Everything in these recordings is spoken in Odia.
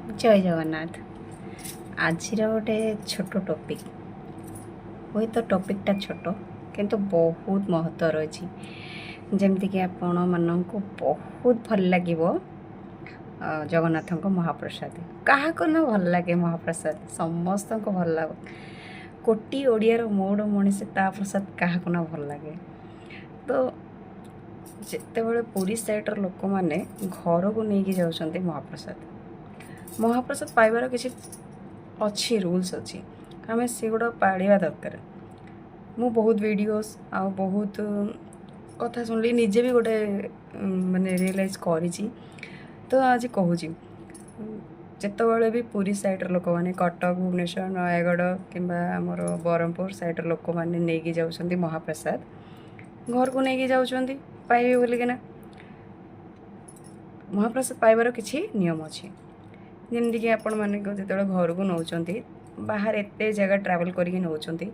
ଜୟ ଜଗନ୍ନାଥ। ଆଜିର ଗୋଟେ ଛୋଟ ଟପିକ୍, ହୁଏତ ଟପିକ୍ଟା ଛୋଟ କିନ୍ତୁ ବହୁତ ମହତ୍ତ୍ୱ ରହିଛି। ଯେମିତିକି ଆପଣମାନଙ୍କୁ ବହୁତ ଭଲ ଲାଗିବ ଜଗନ୍ନାଥଙ୍କ ମହାପ୍ରସାଦ। କାହାକୁ ନା ଭଲ ଲାଗେ ମହାପ୍ରସାଦ? ସମସ୍ତଙ୍କୁ ଭଲ ଲାଗେ। କୋଟି ଓଡ଼ିଆର ମଉଡ଼ ମଣିଷ, ତା ପ୍ରସାଦ କାହାକୁ ନା ଭଲ ଲାଗେ? ତ ଯେତେବେଳେ ପୁରୀ ସାଇଡ଼ର ଲୋକମାନେ ଘରକୁ ନେଇକି ଯାଉଛନ୍ତି ମହାପ୍ରସାଦ, ମହାପ୍ରସାଦ ପାଇବାର କିଛି ଅଛି, ରୁଲ୍ସ ଅଛି, ଆମେ ସେଗୁଡ଼ା ପାଳିବା ଦରକାର। ମୁଁ ବହୁତ ଭିଡ଼ିଓସ୍ ଆଉ ବହୁତ କଥା ଶୁଣିଲି, ନିଜେ ବି ଗୋଟେ ମାନେ ରିଏଲାଇଜ୍ କରିଛି, ତ ଆଜି କହୁଛି। ଯେତେବେଳେ ବି ପୁରୀ ସାଇଡ଼ର ଲୋକମାନେ, କଟକ, ଭୁବନେଶ୍ୱର, ନୟାଗଡ଼ କିମ୍ବା ଆମର ବ୍ରହ୍ମପୁର ସାଇଡ଼ର ଲୋକମାନେ ନେଇକି ଯାଉଛନ୍ତି ମହାପ୍ରସାଦ, ଘରକୁ ନେଇକି ଯାଉଛନ୍ତି ପାଇବେ ବୋଲିକିନା, ମହାପ୍ରସାଦ ପାଇବାର କିଛି ନିୟମ ଅଛି। ଯେମିତିକି ଆପଣମାନେ ଯେତେବେଳେ ଘରକୁ ନେଉଛନ୍ତି, ବାହାରେ ଏତେ ଜାଗା ଟ୍ରାଭେଲ୍ କରିକି ନେଉଛନ୍ତି,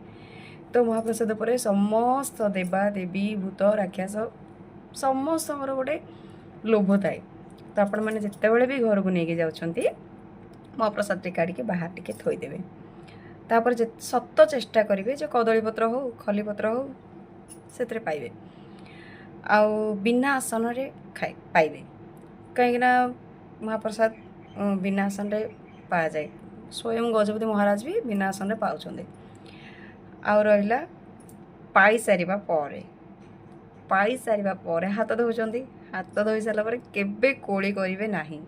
ତ ମହାପ୍ରସାଦ ପରେ ସମସ୍ତ ଦେବା ଦେବୀ, ଭୂତ, ରାକ୍ଷସ ସମସ୍ତଙ୍କର ଗୋଟେ ଲୋଭ ଥାଏ। ତ ଆପଣମାନେ ଯେତେବେଳେ ବି ଘରକୁ ନେଇକି ଯାଉଛନ୍ତି, ମହାପ୍ରସାଦ ଟିକେ କାଢ଼ିକି ବାହାରେ ଟିକେ ଥୋଇଦେବେ। ତାପରେ ସତ ଚେଷ୍ଟା କରିବେ ଯେ କଦଳୀପତ୍ର ହଉ, ଖଲିପତ୍ର ହଉ, ସେଥିରେ ପାଇବେ ଆଉ ବିନା ଆସନରେ ଖାଇ ପାଇବେ। କାହିଁକିନା ମହାପ୍ରସାଦ ବିନା ଆସନରେ ପାଯାଏ। ସ୍ୱୟଂ ଗଜପତି ମହାରାଜ ବି ବିନା ଆସନରେ ପାଉଛନ୍ତି। ଆଉ ରହିଲା, ପାଇସାରିବା ପରେ ହାତ ଧୋଉଛନ୍ତି। ହାତ ଧୋଇ ସାରିଲା ପରେ କେବେ କୋଳି କରିବେ ନାହିଁ,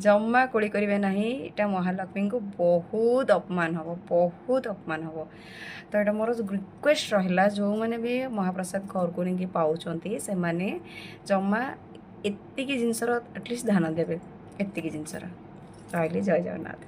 ଜମା କୋଳି କରିବେ ନାହିଁ। ଏଇଟା ମହାଲକ୍ଷ୍ମୀଙ୍କୁ ବହୁତ ଅପମାନ ହେବ, ବହୁତ ଅପମାନ ହେବ। ତ ଏଇଟା ମୋର ରିକ୍ୱେଷ୍ଟ ରହିଲା, ଯେଉଁମାନେ ବି ମହାପ୍ରସାଦ ଘରକୁ ନେଇକି ପାଉଛନ୍ତି, ସେମାନେ ଜମା ଏତିକି ଜିନିଷର ଆଟଲିଷ୍ଟ ଧ୍ୟାନ ଦେବେ, ଏତିକି ଜିନିଷର। ରହିଲି, ଜୟ ଜଗନ୍ନାଥ।